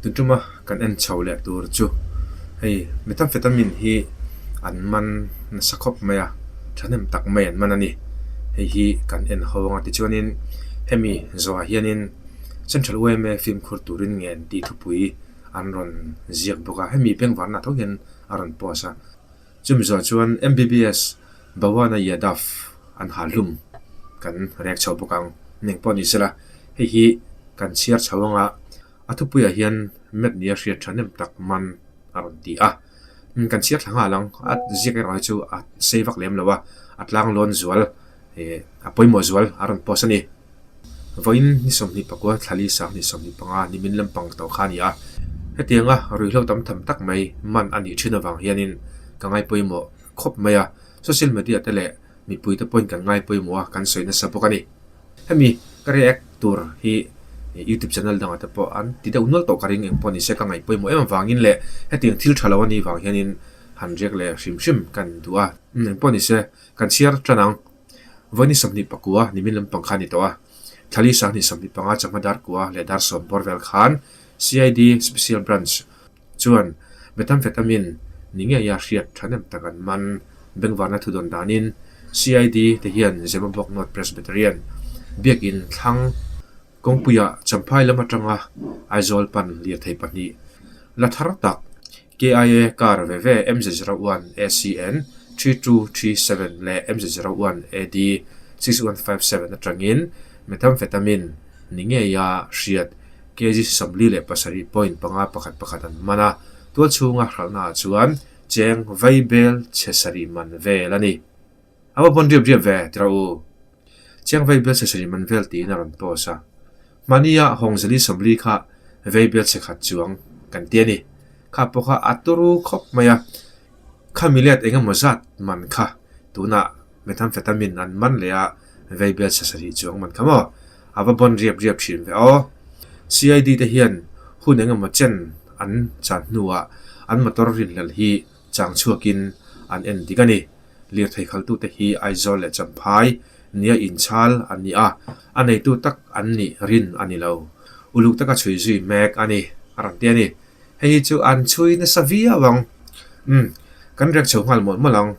Tun tuma kan en chho leh tur chu hei methamphetamine hi an man nasa khawp mai a thahnem tak mai an man a ni. Hei hi kan en ho anga tichuanin hemi zawhah hianin Central yma fimkhur turin ngen tih thupui an rawn ziak bawk a, hemi bengvarna tho hian a rawn post a. Chumi zawh chuan MBBS Bhawana Yadav an ha hlum kan rek chho bawk ang. Eng pawh ni sela, hei hi kan chhiar chho anga a thupuiah hian map nia hriat thahnem tak man a rawn ti a. Kan chhiar thla nghal ang, a ziak erawh hi chu a sei vak lem lo a, a tlanglawn zual a pawimawh zual a rawn post a ni. Vawiin ni 24 thlali sang ni 25 nimin lampang tawh kha a ni a. Hetianga ruihhlo tam tham tak mai man a nih thin avang hianin ka ngaipawimawh khawp mai a, social media te leh mipuite pawhin kan ngaipawimawh a, kan sawi nasa bawk a ni. Hemi ka react tur hi YouTube channel dangah te pawh an ti deuh nual tawh ka ring eng pawh nise ka ngaihpawimawh em avangin leh hetiang thil tha lo a nih vang hianin han react leh hrim hrim kan duh a. Eng pawh nise kan chhiar tan ang. Vawi ni 24 nimin lampang kha a ni tawh a, Thlali sang ni 25 chawhma dar kua leh dar sawm bawr vel khan CID Special Branch chuan methamphetamine ni ngeia hriat thahnem tak an man. Bengvarna thudawn danin CID te hian Zemabawk North Presbyterian biakin thlang Kawngpuiah Champhai lam atanga Aizawl pan lirthei pahnih la thar tak KIA car ve ve MZ01 ACN 3237 leh MZ01 AD 6157 atangin methamphetamine ni ngeia hriat kg 47.5 pakhat pakhat an man a, tual chhunga hralhnaah chuan cheng vaibel chhe sarih man vel a ni. A va pawn riap riap ve tira u. Chiang vei bel chhe sarih man vel tiin a rawn post a. Hmania Hawngzali 40 kha vei bel chhe khat chuang kan ti a ni. Kha pawh kha a turu khawp mai a. Kha milet eng emaw zat man kha tunah methamphetamine an man leh a vei bel chhe sarih chuang man kha maw? A va bawn riap riap thin ve aw. CID te hian hun eng emaw chen an chan hnuah an motor rinhlelh hi chang chhuakin an en dik a ni. Lirthei khaltute hi Aizawl leh Champhai nia inchhal an ni a, a neitu tak an nih rin a ni lo. Uluk taka chhui zui mek a ni, a rawn ti a ni. Hei hi chu an chhui nasa viau ang. Umm, kan rek chho nghal mawlh mawlh ang.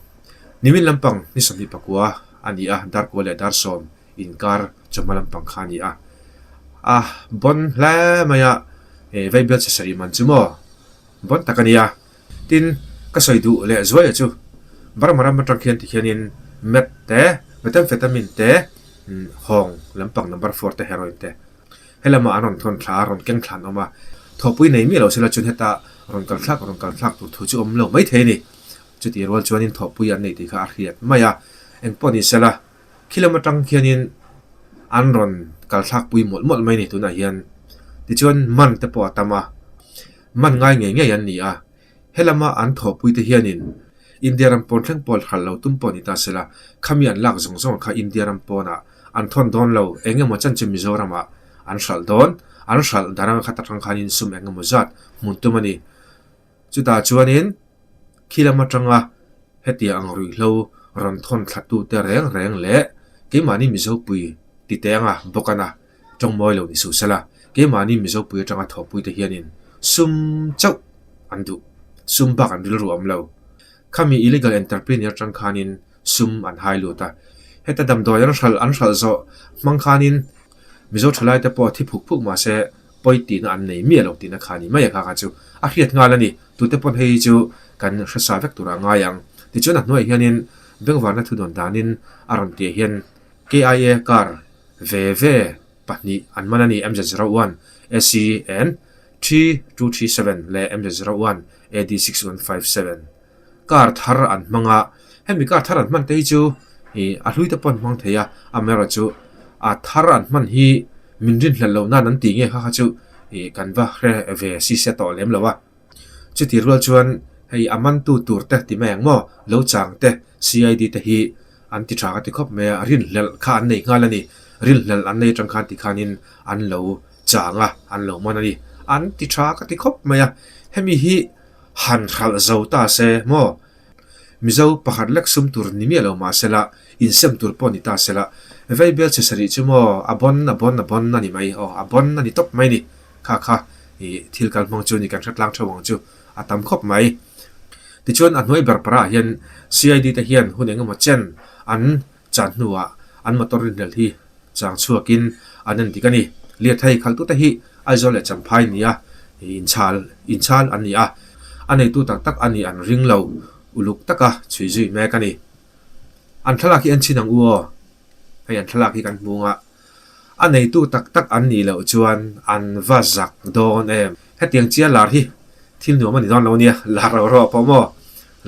Nimin lampang ni 24 a ni a, dar kua leh dar sawm inkar chawhma lampang kha a ni a. A bawn hle mai a, Vaibel chhe sarih man chu maw? Bawn tak a nia. Tin, ka sawi duh leh zuaia chu Burma ram atang khian tikhianin meth te, methamphetamine te, hawng lampang number four te, heroin te helama an rawn thawn thla a, rawn keng thla an awm a. Thawhpui nei miah lo sela chuan heta rawn kal thlak rawn kal thlak tur thu chu awm lo maithei a ni. Chutih rual chuanin thawhpui an nei tih kha a hriat mai a. Engpawh ni sela khi lam atang khianin an rawn kal thlakpui mawlh mawlh mai a ni tunah hian. Tichuan man te pawh a tam a. Man ngai ngei ngei an ni a, helama an thawhpuite hianin India ram pawn thleng pawh hralh lo tum pawh ni ta sela, khami an lak zawng zawng kha India ram pawnah an thawn dawn lo, eng emaw chan chu Mizoramah an hralh dawn, an hralh darang khat atang khanin sum eng emaw zat hmun tum a ni. Chutah chuanin khi lam atanga hetiang ang ruihhlo rawn thawn thlatute reng reng leh keimahni Mizopui tite anga bawkana Tawng mawi lo ni suh sela, keimahni Mizopui atanga thawhpuite hianin sum chauh an duh, sum bak an rilru awm lo. Khami illegal entrepreneur atang khanin sum an hai lut a, heta damdawi an hralh an hralh zawh hmang khanin Mizo thalaite pawh thi phuk phuk mahse pawi tihna an nei miah lo tihna kha a ni mai a, kha kha chu a hriat nghal a ni. Tute pawn hei hi chu kan hresa vek turah a ngai ang. Tichuan a hnuaiah hianin bengvarna thudawn danin a rawn tih hian KIA car ve ve pahnih an man a ni, MZ01 SCN 3237 leh MZ01 AD 6157. Car thar an hmang a, hemi car thar an hman te hi chu ih a hlui te pawh an hmang thei a, amaherawhchu a thar an hman hi min rinhlelh loh nan an tih nge kha kha chu ih kan va hre ve si se tawh lem lo a. Chutih rual chuan hei a mantu tur te ti mai ang maw, lo chang te, CID te hi an ti tha ka ti khawp mai a, rinhlelh kha an nei nghal a ni. Rinhlelh an nei atang khan tikhanin an lo chang a, an lo man a ni. An ti tha ka ti khawp mai a, hemi hi han hralh zo ta se maw, Mizo pakhat lek sum tur ni miah lo mah sela, insem tur pawh ni ta sela, Vaibel chhe sarih chu maw a bawn a bawn a bawn a ni mai, aw a bawn a ni tawp mai a ni. Kha kha Ih thil kal hmang chu ni kan hre tlang theuh ang chu a tam khawp mai. Tichuan a hnuai ber parah hian CID te hian hun eng emaw chen an chan hnuah an motor rinhlelh hi chang chhuakin an en dik a ni. Lirthei khalhtute hi Aizawl leh Champhai nia inchhal inchhal an ni a, a neitu tak tak a nih an ring lo uluk taka chhui zui mek a ni. An thlalak hi en chhin ang u aw. Hei an thlalak hi kan hmung a, a neitu tak tak an nih loh chuan an va zak dawn em. Hetiang chia lar hi thil nuam a ni dawn lo nia, lar ro ro pawh maw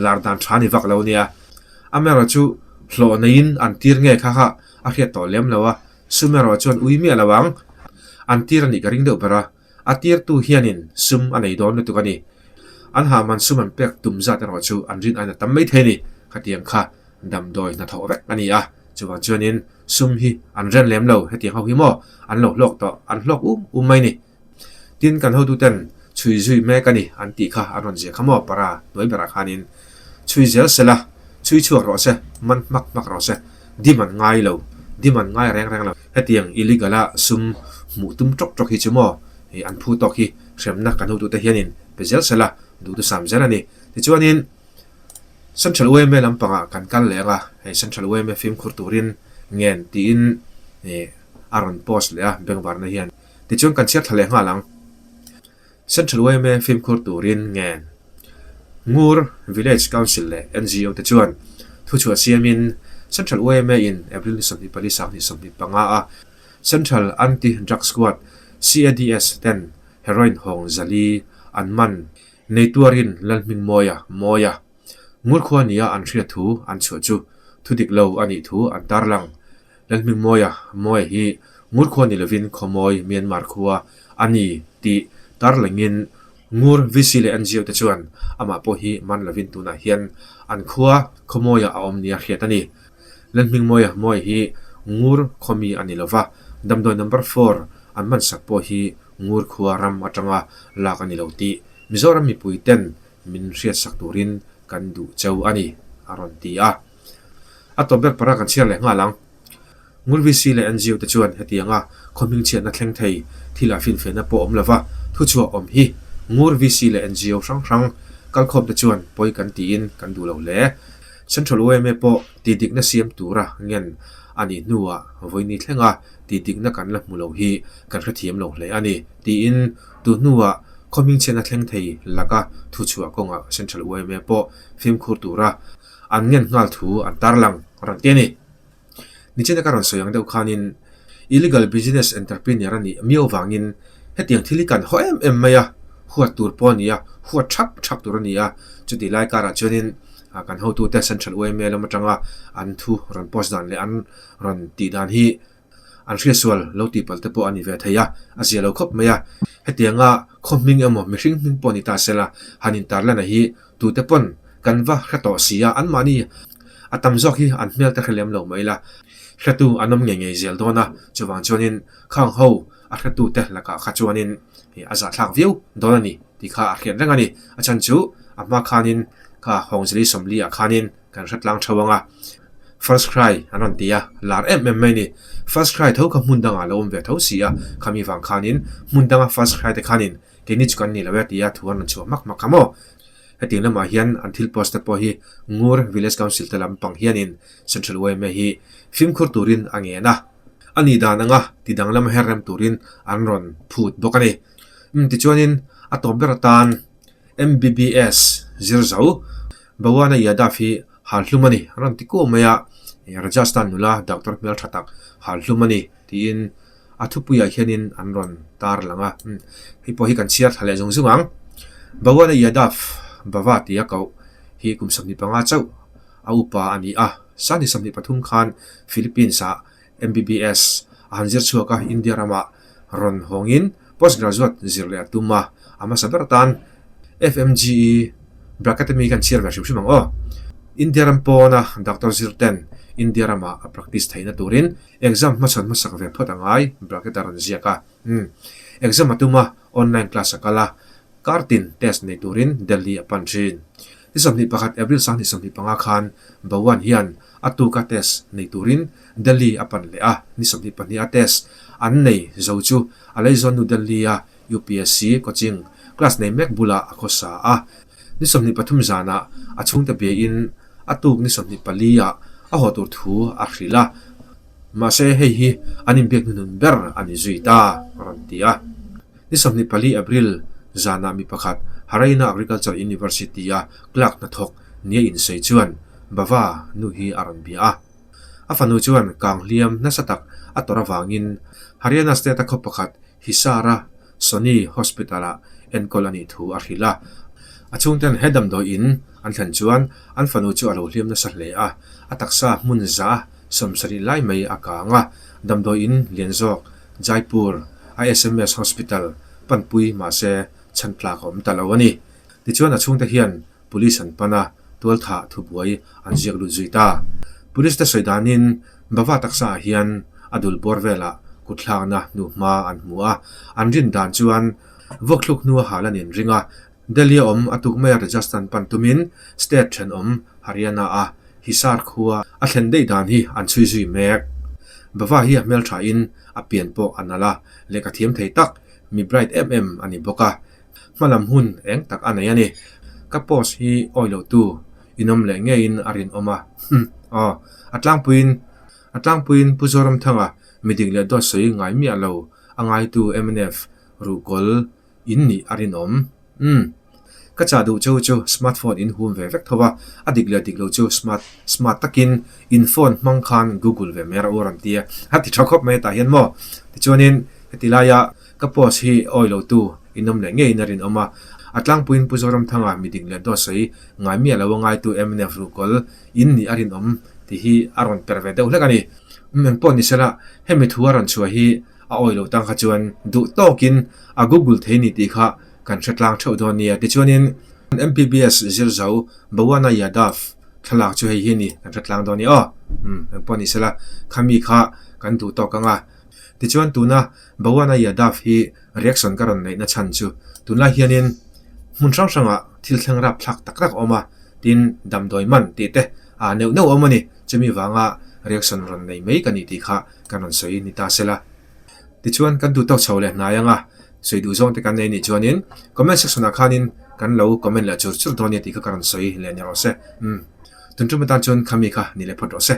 lar dan tha ni vak lo nia. Amaherawh chu hlawh neiin an tir nge kha kha a hriat tawh lem lo a, sum erawh chuan ui miah lo ang. An tir a nih ka ring deuh ber a, a tirtu hianin sum a nei dawn lutuk a ni. An hahman sum an pek tum zat erawh chu an rin ain a tam maithei a ni. Khatiang kha damdawi hnathawh vek a ni a, chuvang chuanin sum hi an ren lem lo, hetiang ho hi maw an lo hlawk tawh, an hlawk um um mai a ni. Tin, kan hotuten chhui zui mek a ni an tih kha an rawn ziah kha maw para hnuai berah khanin chhui zel se la, chhui chhuak rawh se, man hmak hmak rawh se, dim an ngai lo, dim an ngai reng reng lo. Hetiang illegal a sum hmuh tum tawk tawk hi chu maw an phu tawk hi hremna kan hotute hianin pe zel se la, duhthusam zel a ni. Tichuanin Central yma lampangah kan kal leh ang a, hei Central yma fimkhur turin ngen tiin a rawn post leh a bengvarna hian. Tichuan kan chhiar thla leh nghal ang. Central yma fimkhur turin ngen Ngur Village Council leh NGO te chuan thuchhuah siamin Central yma in April ni 24 sanghnih 25 a Central Anti Drug Squad, CADS, ten heroin hawng zali an man nei tuarin Lalhmingmawia, Mawia, Ngur khua nia an hriat thu an chhuah chu thudik lo a nih thu an tarlang. Lalhmingmawia Mawia hi Ngur khua ni lovin Khawmawi, Myanmar khua a ni tih tarlangin Ngur VC leh NGO te chuan amah pawh hi man lovin tunah hian an khua Khawmawia a awm nia hriat a ni. Lalhmingmawia Mawia hi Ngur khawmi a ni lova, damdawi number four an hmansak pawh hi Ngur khua ram atanga lak a ni lo tih Mizoram mipui ten min hriatsak turin kan duh cheu a ni, a rawn ti a. A tawp ber para kan chhiar leh nghal ang. Ngur VC leh NGO te chuan hetianga khaw hmingchhiatna thleng thei thil ah finfiahna pawh awm lova thuchhuah awm hi Ngur VC leh NGO hrang hrang kalkhawm te chuan pawi kan tiin kan duh lo hle. Central yma pawh tidikna siam tura ngen a nih hnuah vawiini thlenga tidikna kan la hmu lo hi kan hrethiam lo hle a ni, tiin tu hnuah khaw hmingchhiatna thleng thei laka thuchhuah kawngah Central yma pawh fimkhur tura an ngen nghal thu an tarlang rawn ti a ni. Nichina ka rawn sawi ang deuh khanin illegal business entrepreneur a nih miau vangin hetiang thil hi kan haw em em mai a, huat tur pawh a ni a, huat thap thap tur a ni a. Chutih lai karah chuanin kan hotute Central yma lam atanga an thu rawn post dan leh an rawn tih dan hi An hriatsual lo tih palh te pawh a ni ve thei a, a zia lo khawp mai a. Hetianga khaw hming emaw mihring hming pawh ni ta sela, han intarlana hi tute pawn kan va hre tawh si a, anmahni a tam zawk hi an hmel te hre lem lo mai la, hretu an awm ngei ngei zel dawn a, chuvang chuanin khang ho a hretute lakah kha chuanin a zahthlak viau dawn a ni tih kha a hriat reng a ni. A chhan chu a hma khanin kha Hawngzeli Sawmli ah khanin Kan hre tlang tho ang a, First Cry an rawn ti a, lar em em mai a ni. First Cry tho kha hmun dangah a lo awm ve tho si a, khami vang khanin hmun danga First Cry te khanin keini chu kan ni lo e tia thu an rawn chhuah hmak hmak kha maw. Hetiang lamah hian an thil post te pawh hi Ngur Village Council te lam pang hianin Central yma hi fimkhur turin a ngen a, a nih dan anga ti danglam her rem turin an rawn phut bawk a ni. Umm tichuanin a tawp ber atan MBBS zir zo Bhawana Yadav hi hal hlum a ni, an rawn ti kuau mai a, Rajasthan nula doctor hmel tha tak hal hlum a ni tiin a thupuiah hianin an rawn tar lang a, hei pawh hi kan chhiar thla leh zung zung ang. Bhawana Yadav Bhava tia koh hi kum 25 chauh a upa a ni a, Sani 23 khan Philippines-ah MBBS a han zir chhuak a, India ramah rawn hawngin postgraduate zir leh a tum a, a hmasa ber atan FMGE bracket ami kan chhiar ve hrim hrim ang aw. India ram pawna doctor zir ten India ramah a practice theihna turin exam hmachhawn hmasak ve phawt a ngai bracket a rawn ziak a. Umm. Exam a tum a, online class a kal a, kar tin test nei turin Delhi a pan thin. Ni 21 April 2025 khan Bhawan hian a tuka test nei turin Delhi a pan leh a, ni 22 a test an nei zo chu a Laizawn nu Delhi a UPSC coaching class nei mek bulah a khawsa a. Ni 23 zanah a chhungte biain a tuk ni 24 ah a haw tur thu a hrilh a. Mahse hei hi an inbiak hnuhnun ber a ni zui ta, a rawn ti a. Ni 24 April zanah mi pakhat Haryana Agriculture University-a clerk hnathawk nia insawi chuan Bava nu hi a rawn bia a. A fanu chuan kang hliam nasa tak a tawrh avangin Haryana state-a khaw pakhat Hisar-a Soni Hospital-ah enkawl a nih thu a hrilh a. A chhungten he damdawi in an thlen chuan an fanu chu a lo hliam nasa hle a, a taksa hmun za 70 lai mai a kang a. Damdawi in lian zawk Jaipur a SMS Hospital panpui mahse chhan tlak a awm ta lo a ni. Tichuan a chhungte hian Police an pan a, tualthah thubuai an ziak lut zui ta. Police te sawi danin Bava taksa ah hian a dul bawr velah kutthlakna hnuhma an hmu a, an rin dan chuan vuakthluk hnu a hal a nin ring a, Delhi a awm a tuk maia Rajasthan pan tumin state thenawm Haryana a Hisar khua a thlen daih dan hi an chhui zui mek. Bava hi a hmelthain a pian pawh a nalh a, lehkha thiam thei tak, mi bright em em a ni bawk a. Hmalam hun eng tak a nei a ni. Ka post hi awi lo tu inawm leh ngeiin a rinawm a. Humm. Aw. A tlangpuiin A tlangpuiin Pu Zoramthanga midik leh dawt sawi ngai miah lo a ngaitu mnf ruhkawl in nih a rinawm. Umm. Ka chah duh cheu chu smartphone in hum ve vek tho a, a dik leh dik lo chu smart smart takin in phone hmang khan google ve mai rawh u a rawn ti a. A ti tha khawp mai tah hian maw. Tichuanin heti laia Ka post hi awi lo tu in awm leh ngeiin a rinawm a, a tlangpuiin Pu Zoramthanga midik leh dawt sawi ngai miah lo a ngaitu mnf ruhkawl in nih a rinawm tih hi a rawn per ve deuh hlek a ni. Um engpawh ni sela, hemi thu a rawn chhuah hi a awi lo tang kha chuan duh tawkin a google thei ni tih kha kan hre tlang theuh dawn nia. Tichuanin MPBS zir zo Bawana Yadav thlalak chu hei hi a ni kan hre tlang dawn ni aw. Um engpawh ni sela, khami kha kan duh tawk ang a. Tichuan tuna Bawana Yadav hi reaction ka rawn neihna chhan chu tunlai hianin hmun hrang hrangah thil thleng rapthlak tak tak a awm a, tin damdawi man tih te ah neuh neuh a awm a ni. Chumi vanga reaction rawn nei mai ka ni tih kha kan rawn sawi ni ta sela. Tichuan kan duh tawk chho leh hnai anga sawi duh zawng te kan nei nih chuanin comment section ah khanin kan lo comment leh chur chur dawn nia tih kha ka rawn sawi leh ni rawh se. Umm. Tun tum atan chuan khami kha ni leh phawt rawh se.